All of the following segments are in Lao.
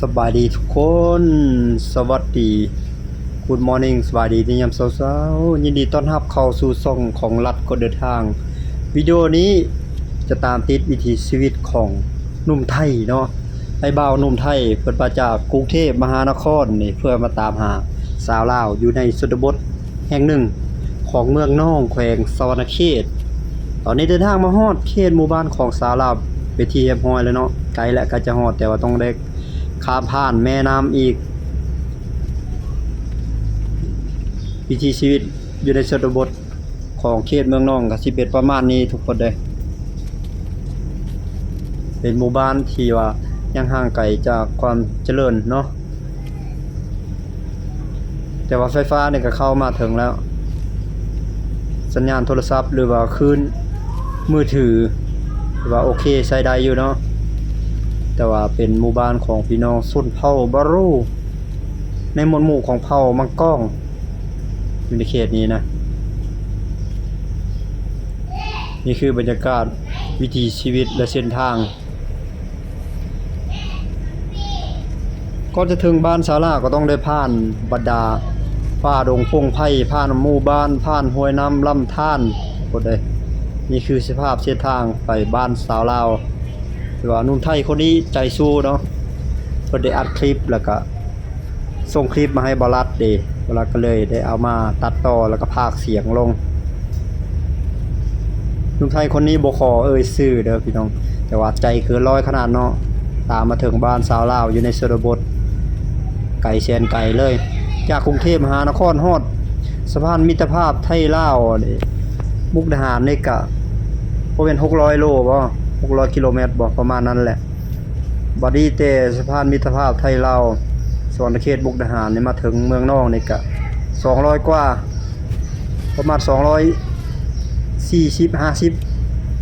ສະບາຍດີທຸກຄົນ ສະຫວັດດີ Good morning ສະບາຍດີໃນຍາມເຊົ້າໆ ຍິນດີຕ້ອນຮັບເຂົ້າສູ່ຊ່ອງຂອງລັດຄົນເດີນທາງ. ວິດີໂອນີ້ຈະຕາມຕິດວິຖີຊີວິດຂອງໜຸ່ມໄທເນາະ, ໄອ້ບ່າວໜຸ່ມໄທ ເພິ່ນມາຈາກກຸງເທບມະຫານະຄອນນີ້ ເພື່ອມາຕາມຫາສາວລາວຢູ່ໃນຊົນນະບົດແຫ່ງໜຶ່ງຂອງເມືອງນອງ ແຂວງສະຫວັນນະເຂດ. ຕອນນີ້ເດີນທາງມາຮອດເຂດໝູ່ບ້ານຂອງສາວລາວເປັນທີ່ຮຽບຮ້ອຍແລ້ວເນາະ, ໃກ້ແລ້ວ ໃກ້ຈະຮອດ ແຕ່ວ່າຕ້ອງໄດ້ ຂ້າມຜ່ານແມ່ນ້ຳອີກ. ວິຖີຊີວິດຢູ່ໃນຊົນນະບົດຂອງເຂດເມືອງນອງກໍຊິເປັນປະມານນີ້ທຸກຄົນເດີ. ເປັນໝູ່ບ້ານທີ່ວ່າຍັງຫ່າງໄກຈາກຄວາມຈະເລີນເນາະ, ແຕ່ວ່າໄຟຟ້ານີ້ກໍເຂົ້າມາເຖິງແລ້ວ. ສັນຍານໂທລະສັບ ຫຼືວ່າຄື້ນມືຖື ຖືວ່າໂອເຄ ໃຊ້ໄດ້ຢູ່ເນາະ, ແຕ່ວ່າເປັນໝູ່ບ້ານຂອງພີ່ນ້ອງຊົນເຜົ່າບາຣູ ໃນໝວດໝູ່ຂອງເຜົ່າມັງກອງ ຢູ່ໃນເຂດນີ້ນະ. ນີ້ຄືບັນຍາກາດວິຖີຊີວິດ ແລະ ເສັ້ນທາງ. ກ່ອນຈະເຖິງບ້ານສາລາ ກໍຕ້ອງໄດ້ຜ່ານບັນດາປ່າດົງພົງໄພ, ຜ່ານໝູ່ບ້ານ, ຜ່ານຫ້ວຍນ້ຳລຳທານ ທຸກຄົນເອີຍ. ນີ້ຄືສະພາບເສັ້ນທາງໄປບ້ານສາວລາວ ແຕ່ວ່າໜຸ່ມໄທຄົນນີ້ໃຈສູ້ເນາະ, ເພິ່ນໄດ້ອັດຄລິບ ແລ້ວກະ ສົ່ງຄລິບມາໃຫ້ບ່າວລັດເດ, ບ່າວລັດກໍເລີຍໄດ້ເອົາມາຕັດຕໍ່ ແລ້ວກໍພາກສຽງລົງ. ໜຸ່ມໄທຄົນນີ້ບໍ່ຂໍເອີ່ຍຊື່ເດີພີ່ນ້ອງ, ແຕ່ວ່າໃຈເກີນຮ້ອຍຂະໜາດເນາະ, ຕາມມາເຖິງບ້ານສາວລາວຢູ່ໃນຊົນນະບົດ ໄກແສນໄກເລີຍ. ຈາກກຸງເທບມະຫານະຄອນຮອດສະພານມິດຕະພາບໄທລາວນີ້ ມຸກດາຫານນີ້ກະບໍ່ແມ່ນຫົກຮ້ອຍໂລບໍ, ຫົກຮ້ອຍກິໂລແມັດບໍ, ປະມານນັ້ນແຫຼະ. ບັດນີ້ແຕ່ສະພານມິດຕະພາບໄທລາວ ສະຫວັນນະເຂດ ມຸກດາຫານນີ້ ມາເຖິງເມືອງນອງນີ້ກະສອງຮ້ອຍກວ່າ, ປະມານສອງຮ້ອຍສີ່ສິບ ຫ້າສິບ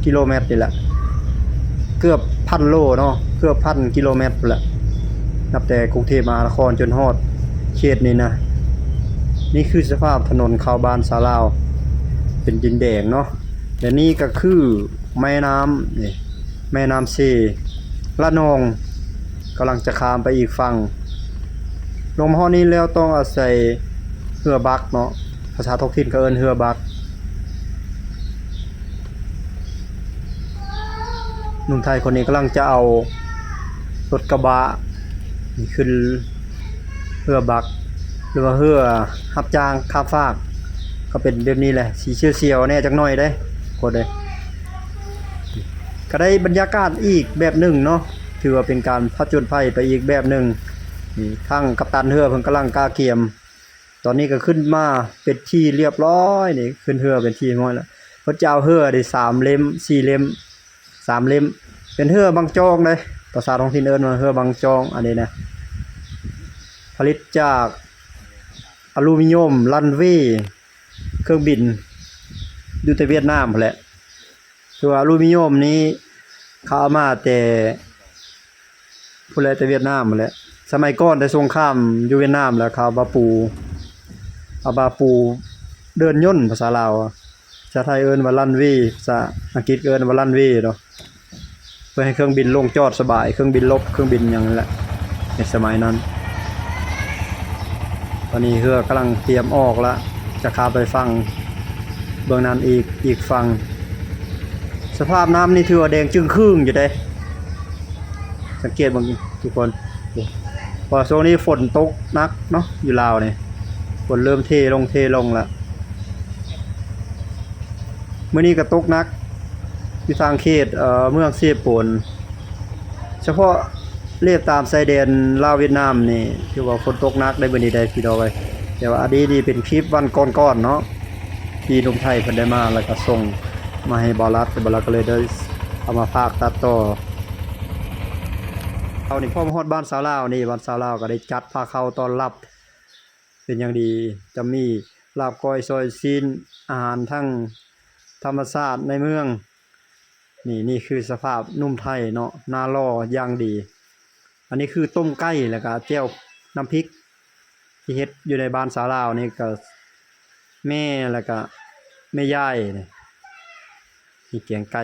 ກິໂລແມັດນີ້ແຫຼະ, ເກືອບພັນໂລເນາະ, ເກືອບພັນກິໂລແມັດພຸ້ນແຫຼະ, ນັບແຕ່ກຸງເທບມະຫານະຄອນຈົນຮອດເຂດນີ້ນະ. ນີ້ຄືສະພາບຖະໜົນເຂົ້າບ້ານສາລາວ ເປັນດິນແດງເນາະ. ແລະນີ້ກໍຄືແມ່ນ້ຳນີ້ ແມ່ນ້ຳເຊ ລະນອງ ກຳລັງຈະຂ້າມໄປອີກຝັ່ງ. ລົງມາຮອດນີ້ແລ້ວຕ້ອງອາໄສເຮືອບັກເນາະ, ພາສາທ້ອງຖິ່ນເຂົາເອີ້ນເຮືອບັກ. ໜຸ່ມໄທຄົນນີ້ກຳລັງຈະເອົາລົດກະບະນີ້ຂຶ້ນ ເຮືອບັກ ຫຼືວ່າເຮືອຮັບຈ້າງຂ້າມຟາກ ກໍເປັນແບບນີ້ແຫຼະ, ສີສຽວໆແດ່ຈັກໜ້ອຍເດ້ ຄົນເດ້. ກໍໄດ້ບັນຍາກາດອີກແບບໜຶ່ງເນາະ, ຖືວ່າເປັນການຜະຈົນໄພໄປອີກແບບໜຶ່ງ. ນີ້ທາງກັບຕັນເຮືອເພິ່ນກຳລັງກະກຽມ, ຕອນນີ້ກໍຂຶ້ນມາເປັນທີ່ຮຽບຮ້ອຍນີ້, ຂຶ້ນເຮືອເປັນທີ່ຮຽບຮ້ອຍແລ້ວ. ເພິ່ນຈະເອົາເຮືອໄດ້ສາມເຫຼັ້ມ ສີ່ເຫຼັ້ມ ສາມເຫຼັ້ມ ເປັນເຮືອບັງຈອງເດ້, ພາສາທ້ອງຖິ່ນເອີ້ນວ່າເຮືອບັງຈອງ. ອັນນີ້ນະ ຜະລິດຈາກອາລູມີນຽມລັນເວ ເຄື່ອງບິນຢູ່ແຕ່ຫວຽດນາມພຸ້ນແຫຼະ. ຄືວ່າອາລູມີນຽມນີ້ເຂົາເອົາມາແຕ່ພຸ້ນແຫຼະ, ແຕ່ຫວຽດນາມພຸ້ນແຫຼະ. ສະໄໝກ່ອນແຕ່ສົງຄາມຢູ່ຫວຽດນາມ ແລ້ວເຂົາເອົາມາປູ ເອົາມາປູເດີ່ນຍົນ ພາສາລາວ, ພາສາໄທເອີ້ນວ່າລັນເວ, ພາສາອັງກິດກໍເອີ້ນວ່າລັນເວເນາະ. ເພື່ອໃຫ້ເຄື່ອງບິນລົງຈອດສະບາຍ, ເຄື່ອງບິນລົບ, ເຄື່ອງບິນຫຍັງນັ້ນແຫຼະ ໃນສະໄໝນັ້ນ. ຕອນນີ້ເຮືອກຳລັງຕຽມອອກລະ, ຈະຂ້າມໄປຝັ່ງເບື້ອງນັ້ນອີກ, ອີກຝັ່ງ. ສະພາບນ້ຳນີ້ຖືວ່າແດງຈຶ່ງຄຶ່ງຢູ່ເດ້, ສັງເກດເບິ່ງທຸກຄົນ, ເພາະວ່າຊ່ວງນີ້ຝົນຕົກໜັກເນາະ ຢູ່ລາວນີ້, ຝົນເລີ່ມເທລົງ, ເທລົງລະ. ມື້ນີ້ກໍຕົກໜັກຢູ່ທາງເຂດ ເອີ ເມືອງເຊໂປນ, ສະເພາະລຽບຕາມຊາຍແດນລາວຫວຽດນາມນີ້ ຖືວ່າຝົນຕົກໜັກໃນມື້ນີ້ໄດ໋ພີ່ນ້ອງເອີຍ. ແຕ່ວ່າອັນນີ້ນີ້ເປັນຄລິບວັນກ່ອນໆເນາະ ທີ່ໜຸ່ມໄທເພິ່ນໄດ້ມາ ແລ້ວກໍສົ່ງມາໃຫ້ບ່າວລັດ, ບ່າວລັດກໍເລີຍໄດ້ເອົາມາຝາກຕັດຕໍ່. ເຮົານີ້ພໍມາຮອດບ້ານສາວລາວນີ້, ບ້ານສາວລາວກໍໄດ້ຈັດພາເຂົ້າຕ້ອນຮັບ ເປັນຢ່າງດີ, ຈະມີລາບກ້ອຍ ຊອຍຊີ້ນ, ອາຫານທັງທຳມະຊາດໃນເມືອງ. ນີ້, ນີ້ຄືສະພາບໜຸ່ມໄທເນາະ, ໜ້າຫຼໍ່ຢ່າງດີ. ອັນນີ້ຄືຕົ້ມໄກ່ ແລ້ວກະແຈ່ວນ້ຳພິກທີ່ເຮັດຢູ່ໃນບ້ານສາວລາວນີ້, ກະແມ່ ແລ້ວກະແມ່ຍາຍນີ້, ມີແກງໄກ່.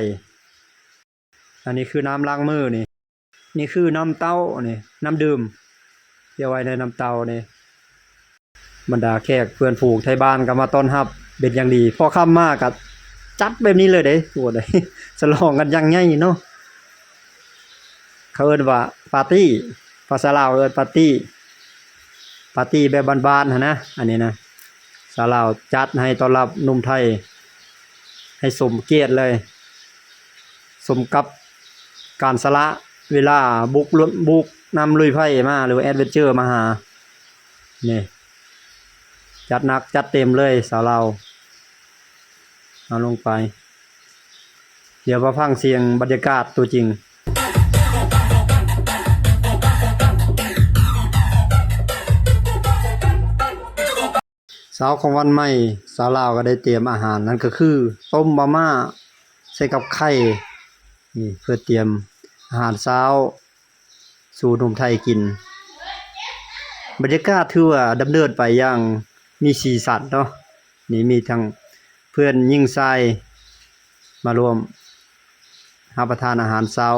ອັນນີ້ຄືນ້ຳລ້າງມືນີ້, ນີ້ຄືນ້ຳເຕົ້ານີ້, ນ້ຳດື່ມ ທ່ຽວໄວ້ໃນນ້ຳເຕົານີ້ ບັນດາແຂກເພື່ອນຝູງໄທບ້ານກໍມາຕ້ອນຮັບເປັນຢ່າງດີ. ພໍຄ່ຳມາກໍຈັດແບບນີ້ເລີຍເດ້ ໂອ້ ສະຫຼອງກັນຢ່າງໃຫຍ່ເນາະ. ເຂົາເອີ້ນວ່າປາຕີ້ ພາສາລາວເອີ້ນປາຕີ້ ປາຕີ້ແບບບ້ານໆຫັ້ນນະ. ອັນນີ້ນະ ສາວລາວຈັດໃຫ້ຕ້ອນຮັບໜຸ່ມໄທ ໃຫ້ສົມກຽດເລີຍ ສົມກັບການສະຫຼະເວລາບຸກລຸ ບຸກນຳລຸຍໄຟມາ ຫຼືວ່າແອດເວັນເຈີມາຫາ. ນີ້ ຈັດໜັກຈັດເຕັມເລີຍສາວລາວ. ເອົາລົງໄປ ດຽວມາຟັງສຽງບັນຍາກາດຕົວຈິງ. ເຊົ້າຂອງວັນໃໝ່ ສາວລາວກໍໄດ້ຕຽມອາຫານ ນັ້ນກໍຄືຕົ້ມມາມ່າໃສ່ກັບໄຂ່ ນີ້ ເພື່ອຕຽມອາຫານເຊົ້າສູ່ໜຸ່ມໄທກິນ. ບັນຍາກາດຖືວ່າດຳເນີນໄປຢ່າງມີສີສັນເນາະ. ນີ້ມີທັງເພື່ອນຍິງຊາຍມາຮ່ວມຮັບປະທານອາຫານເຊົ້າ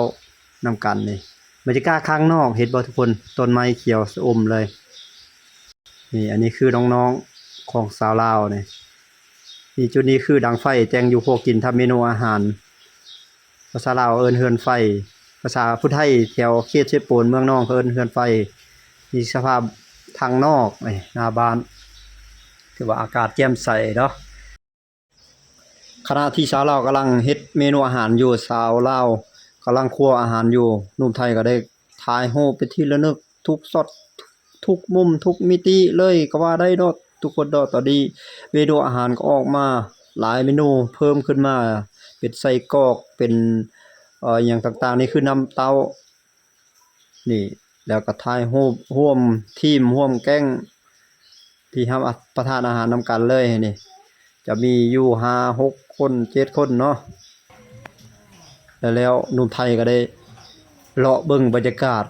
ນຳກັນນີ້. ບັນຍາກາດຂ້າງນອກເຫັນບໍ່ທຸກຄົນ? ຕົ້ນໄມ້ຂຽວຊະອຸ່ມເລີຍ. ນີ້ ອັນນີ້ຄືນ້ອງໆຂອງສາວລາວນີ້. ນີ້ ຈຸດນີ້ຄືດັງໄຟແຕ່ງຢູ່ຄົວກິນ ທຳເມນູອາຫານ. ພາສາລາວເອີ້ນເຮືອນໄຟ, ພາສາຜູ້ໄທແຖວເຂດເຊໂປນເມືອງນອງເຂົາເອີ້ນເຮືອນໄຟ. ນີ້ສະພາບທາງນອກ ນີ້ ໜ້າບ້ານ ຖືວ່າອາກາດແຈ່ມໃສເນາະ. ຂະນະທີ່ສາວລາວກຳລັງເຮັດເມນູອາຫານຢູ່, ສາວລາວກຳລັງຄົວອາຫານຢູ່, ໜຸ່ມໄທກໍໄດ້ຖ່າຍຮູບເປັນທີ່ລະນຶກທຸກຊັອດ ທຸກມຸມ ທຸກມິຕິເລີຍກໍວ່າໄດ້ເນາະ ທຸກຄົນເນາະ. ຕອນນີ້ເມນູອາຫານກໍອອກມາຫຼາຍເມນູເພີ່ມຂຶ້ນມາ ເປັນໄສ້ກອກ ເປັນ ເອີ ຫຍັງຕ່າງໆ ນີ້ຄືນ້ຳເຕົ້າ. ນີ້ ແລ້ວກໍຖ່າຍຮູບຮ່ວມທີມຮ່ວມແກ້ງທີ່ຮັບປະທານອາຫານນຳກັນເລີຍນີ້ ຈະມີຢູ່ຫ້າຫົກຄົນເຈັດຄົນເນາະ. ແລ້ວ ແລ້ວໜຸ່ມໄທກໍໄດ້ເລາະເບິ່ງບັນຍາກາດ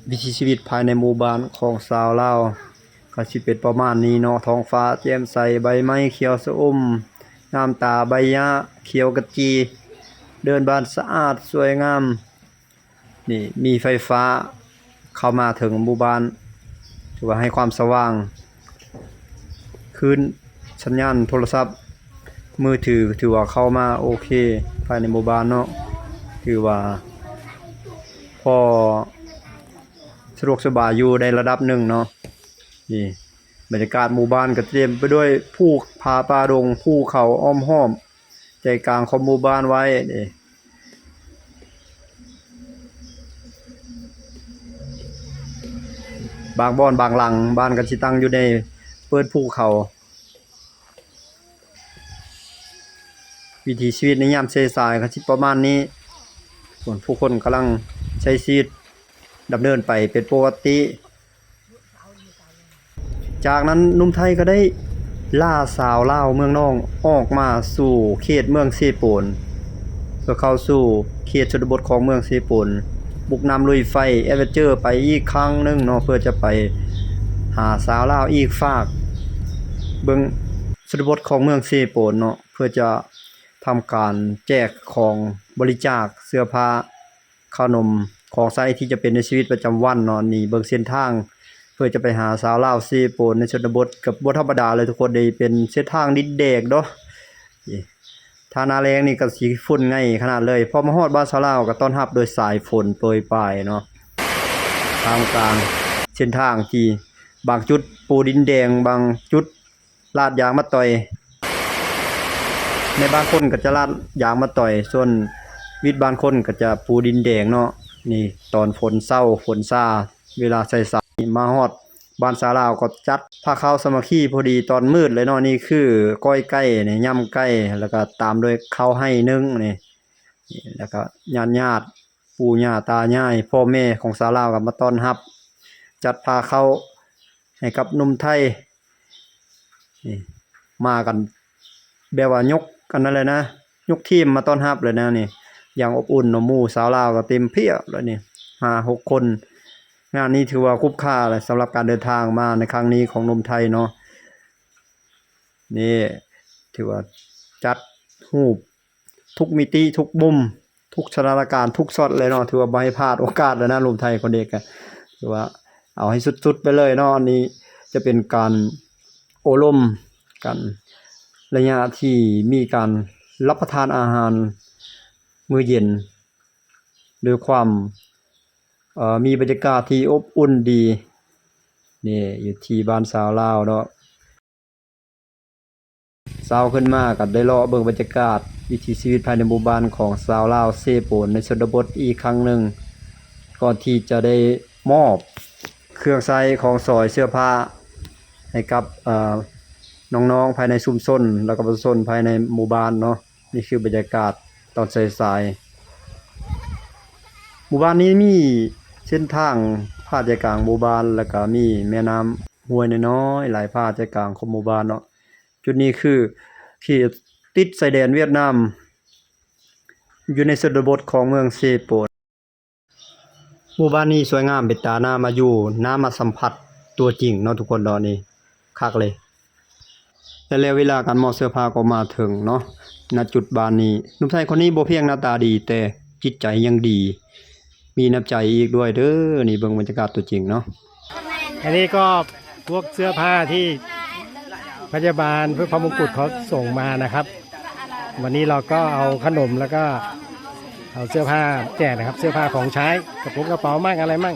ວິຖີຊີວິດພາຍໃນໝູ່ບ້ານຂອງຊາວລາວ ກໍຊິເປັນປະມານນີ້ເນາະ. ທ້ອງຟ້າແຈ່ມໃສ ໃບໄມ້ຂຽວຊະອຸ່ມ ງາມຕາ ໃບຫຍ້າຂຽວກະຈີ ເດີ່ນບານສະອາດສວຍງາມ. ນີ້ມີໄຟຟ້າເຂົ້າມາເຖິງໝູ່ບ້ານ ຖືວ່າໃຫ້ຄວາມສະຫວ່າງ ຄື້ນສັນຍານໂທລະສັບມືຖືຖືວ່າເຂົ້າມາໂອເຄພາຍໃນໝູ່ບ້ານເນາະ ຖືວ່າພໍສະດວກສະບາຍຢູ່ໃນລະດັບໜຶ່ງເນາະ. ນີ້ບັນຍາກາດໝູ່ບ້ານກໍເຕັມໄປດ້ວຍພູຜາປ່າດົງ ພູເຂົາອ້ອມຮອບ ໃຈກາງຂອງໝູ່ບ້ານໄວ້ນີ້. ບາງບ່ອນບາງຫຼັງ ບ້ານກໍຊິຕັ້ງຢູ່ໃນເປີດພູເຂົາ. ວິຖີຊີວິດໃນຍາມເຊສາຍກໍຊິປະມານນີ້. ຜູ້ຄົນກຳລັງໃຊ້ຊີວິດດຳເນີນໄປເປັນປົກກະຕິ. ຈາກນັ້ນໜຸ່ມໄທກໍໄດ້ລ່າສາວລາວເມືອງນອງອອກມາສູ່ເຂດເມືອງເຊໂປນ ເພື່ອເຂົ້າສູ່ເຂດຊົນນະບົດຂອງເມືອງເຊໂປນ ບຸກນຳລຸຍໄຟແອດເວັນເຈີໄປອີກຄັ້ງໜຶ່ງເນາະ ເພື່ອຈະໄປຫາສາວລາວອີກຟາກເບິ່ງຊົນນະບົດຂອງເມືອງເຊໂປນເນາະ ເພື່ອຈະທຳການແຈກຂອງບໍລິຈາກ ເສື້ອຜ້າ ເຂົ້າໜົມ ຂອງໃຊ້ທີ່ຈຳເປັນໃນຊີວິດປະຈຳວັນເນາະ. ນີ້ເບິ່ງເສັ້ນທາງເພື່ອຈະໄປຫາສາວລາວເຊໂປນໃນຊົນນະບົດ ກໍບໍ່ທຳມະດາເລີຍທຸກຄົນເດ ເປັນເສັ້ນທາງດິນແດງເນາະ. ຖ້າໜ້າແລ້ງນີ້ກໍຊິຝຸ່ນໄງ່ຂະໜາດເລີຍ. ພໍມາຮອດບ້ານສາວລາວກໍຕ້ອນຮັບໂດຍສາຍຝົນໂປຍປາຍເນາະ ທ່າມກາງເສັ້ນທາງທີ່ບາງຈຸດປູດິນແດງ ບາງຈຸດ ລາດຢາງມາຕ່ອຍ ໃນບາງຄົນກໍຈະລາດຢາງມາຕ່ອຍ ສ່ວນວິດບາງຄົນກໍຈະປູດິນແດງເນາະ. ນີ້ຕອນຝົນເຊົາຝົນຊາ ເວລາສາຍໆ ມາຮອດບ້ານສາລາວກໍຈັດພາເຂົ້າສາມັກຄີພໍດີຕອນມືດເລີຍເນາະ. ນີ້ຄືກ້ອຍໄກ່ນີ້ ຍຳໄກ່ ແລ້ວກໍຕາມດ້ວຍເຂົ້າໄຮ່ໜຶ້ງນີ້ ແລ້ວກໍຍາດໆ ປູ່ຍ່າຕາຍາຍ ພໍ່ແມ່ຂອງສາລາວກໍມາຕ້ອນຮັບ ຈັດພາເຂົ້າໃຫ້ກັບໜຸ່ມໄທ. ນີ້ມາກັນແບບວ່າຍົກອັນນັ້ນເລີຍນະ ຍົກທີມມາຕ້ອນຮັບເລີຍນະນີ້ ຢ່າງອົບອຸ່ນເນາະ. ໝູ່ສາວລາວກໍເຕັມພຽບເລີຍນີ້ ຫ້າຫົກຄົນ. ງານນີ້ຖືວ່າຄຸ້ມຄ່າແຫຼະ ສຳລັບການເດີນທາງມາໃນຄັ້ງນີ້ຂອງໜຸ່ມໄທເນາະ. ນີ້ຖືວ່າຈັດຮູບ ທຸກມິຕິ ທຸກມຸມ ທຸກສະຖານະການ ທຸກຊັອດເລີຍເນາະ. ຖືວ່າບໍ່ໃຫ້ພາດໂອກາດເລີຍນະ ໜຸ່ມໄທຄົນນີ້ກະຖືວ່າ ເອົາໃຫ້ສຸດໆໄປເລີຍເນາະ. ອັນນີ້ຈະເປັນການໂອ້ລົມກັນ ໄລຍະທີ່ມີການຮັບປະທານອາຫານມື້ເຢັນ ດ້ວຍຄວາມ ເອີ ມີບັນຍາກາດທີ່ອົບອຸ່ນດີ. ນີ້ຢູ່ທີ່ບ້ານຊາວລາວເນາະ. ເຊົ້າຂຶ້ນມາກໍໄດ້ເລາະເບິ່ງບັນຍາກາດວິຖີຊີວິດພາຍໃນໝູ່ບ້ານຂອງຊາວລາວເຊໂປນໃນຊົນນະບົດອີກຄັ້ງໜຶ່ງ ກ່ອນທີ່ຈະໄດ້ມອບເຄື່ອງໃຊ້ຂອງສອຍເສື້ອຜ້າໃຫ້ກັບ ເອີ ນ້ອງໆພາຍໃນຊຸມຊົນ ແລ້ວກໍປະຊາຊົນພາຍໃນໝູ່ບ້ານເນາະ. ນີ້ຄືບັນຍາກາດຕອນສາຍໆ. ໝູ່ບ້ານນີ້ມີເສັ້ນທາງຜ່ານໃຈກາງໝູ່ບ້ານ ແລ້ວກໍມີແມ່ນ້ຳຫ້ວຍນ້ອຍໆໄຫຼຜ່ານໃຈກາງຂອງໝູ່ບ້ານເນາະ. ຈຸດນີ້ຄືເຂດຕິດຊາຍແດນຫວຽດນາມ ຢູ່ໃນຊົນນະບົດຂອງເມືອງເຊໂປນ. ໝູ່ບ້ານນີ້ສວຍງາມເປັນຕາໜ້າມາຢູ່, ໜ້າມາສຳຜັດຕົວຈິງເນາະທຸກຄົນເນາະ. ນີ້ຄັກເລີຍ. ແລະ ແລ້ວເວລາການມອບເສື້ອຜ້າກໍມາເຖິງເນາະ ນະຈຸດບ້ານນີ້. ໜຸ່ມໄທຄົນນີ້ບໍ່ພຽງໜ້າຕາດີ ແຕ່ຈິດໃຈຍັງດີ ມີນ້ຳໃຈອີກດ້ວຍເດີ. ນີ້ເບິ່ງບັນຍາກາດຕົວຈິງເນາະ. ອັນນີ້ກໍພວກເສື້ອຜ້າທີ່ພະຍາບານເພື່ອພະມົງກຸດເຂົາສົ່ງມານະຄັບ. ວັນນີ້ເຮົາກໍເອົາຂະໜົມ ແລ້ວກໍເອົາເສື້ອຜ້າແຈກນະຄັບ, ເສື້ອຜ້າຂອງໃຊ້ ກະໂປງກະເປົາໝັ້ງ ອະໄລໝັ້ງ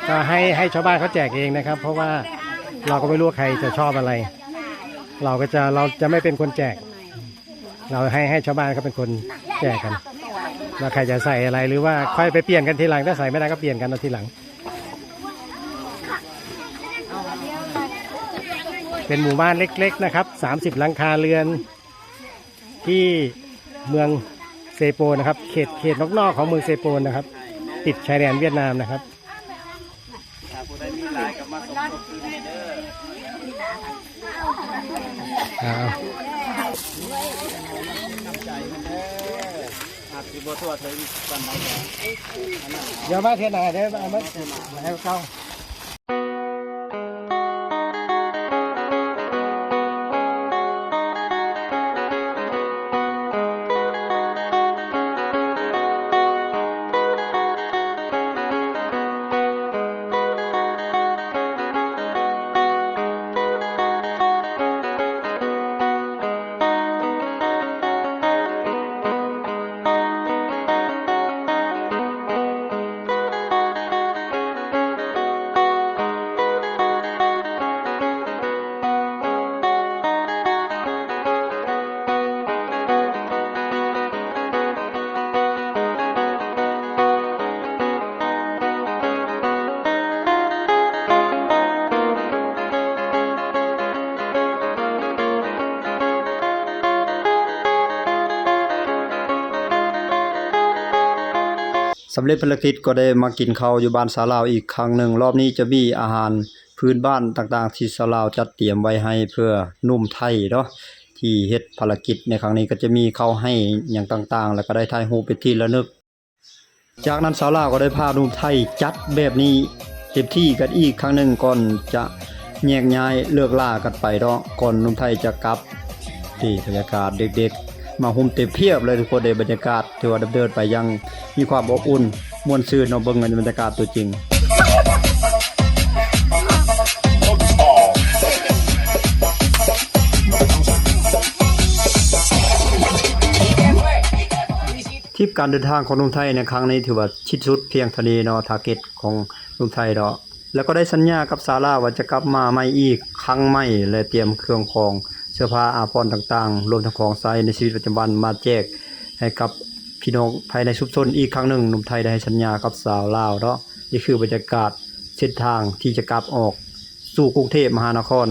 ກໍໃຫ້ ໃຫ້ຊາວບ້ານເຂົາແຈກເອງນະຄັບ, ເພາະວ່າເຮົາກໍໄມ່ຮູ້ວ່າໃຄຈະຊອບອະໄລ, ເຮົາກໍຈະ ເຮົາຈະໄມ່ເປັນຄົນແຈກ. ເຮົາໃຫ້ ໃຫ້ຊາວບ້ານເຂົາເປັນຄົນແຈກກັນ ວ່າໃຄຈະໃສ່ອະໄລ ຫຼືວ່າຄ່ອຍໄປປ່ຽນກັນທີຫຼັງ, ຖ້າໃສ່ໄມ່ໄດ້ກໍປ່ຽນກັນເອົາທີຫຼັງ. ເປັນໝູ່ບ້ານເລັກໆນະຄັບ, ສາມສິບຫຼັງຄາເຮືອນ ທີ່ເມືອງເຊໂປນນະຄັບ, ເຂດ ເຂດນອກໆຂອງເມືອງເຊໂປນນະຄັບ, ຕິດຊາຍແດນຫວຽດນາມນະຄັບ. ຖ້າຜູ້ໃດມີຫຼາຍກໍມາສົມທົບຄືນໃຫ້ເດີ. ອ້າວ ນ້ຳໃຈເພິ່ນເດີ. ອາດຊິບໍ່ທົ່ວເຖິງປານໃດກໍ ດຽວມາເທື່ອໜ້າເດີ, ມາ ມາໃຫ້ເກົ່າ. ສຳເລັດພາລະກິດກໍໄດ້ມາກິນເຂົ້າຢູ່ບ້ານຊາວລາວອີກຄັ້ງໜຶ່ງ. ລອບນີ້ຈະມີອາຫານພື້ນບ້ານຕ່າງໆທີ່ຊາວລາວຈັດຕຽມໄວ້ໃຫ້ເພື່ອໜຸ່ມໄທເນາະ ທີ່ເຮັດພາລະກິດໃນຄັ້ງນີ້, ກໍຈະມີເຂົ້າໃຫ້ຫຍັງຕ່າງໆ ແລ້ວກໍໄດ້ຖ່າຍຮູບເປັນທີ່ລະນຶກ. ຈາກນັ້ນຊາວລາວກໍໄດ້ພາໜຸ່ມໄທຈັດແບບນີ້ເຕັມທີ່ກັນອີກຄັ້ງໜຶ່ງ ກ່ອນຈະແຍກຍ້າຍເລີກລາກັນໄປເນາະ, ກ່ອນໜຸ່ມໄທຈະກັບ. ນີ້ບັນຍາກາດເດັກໆມາໂຮມເຕັມພຽບເລີຍທຸກຄົນເດ້. ບັນຍາກາດຖືວ່າດຳເນີນໄປຢ່າງມີຄວາມອົບອຸ່ນ ມ່ວນຊື່ນເນາະ. ເບິ່ງບັນຍາກາດຕົວຈິງ. ທຣິບການເດີນທາງຂອງໜຸ່ມໄທໃນຄັ້ງນີ້ຖືວ່າສິ້ນສຸດພຽງເທົ່ານີ້ເນາະ, ທາເກັດຂອງໜຸ່ມໄທເນາະ. ແລ້ວກໍໄດ້ສັນຍາກັບຊາວລາວວ່າຈະກັບມາໃໝ່ອີກຄັ້ງໃໝ່ ແລະ ຕຽມເຄື່ອງຂອງ ເສື້ອຜ້າອາພອນຕ່າງໆ ລວມທັງຂອງໃຊ້ໃນຊີວິດປະຈຳວັນມາແຈກໃຫ້ກັບພີ່ນ້ອງພາຍໃນຊຸມຊົນອີກຄັ້ງໜຶ່ງ. ໜຸ່ມໄທໄດ້ໃຫ້ສັນຍາກັບຊາວລາວເນາະ. ນີ້ຄືບັນຍາກາດເສັ້ນທາງທີ່ຈະກັບອອກ ສູ່ກຸງເທບມະຫານະຄອນ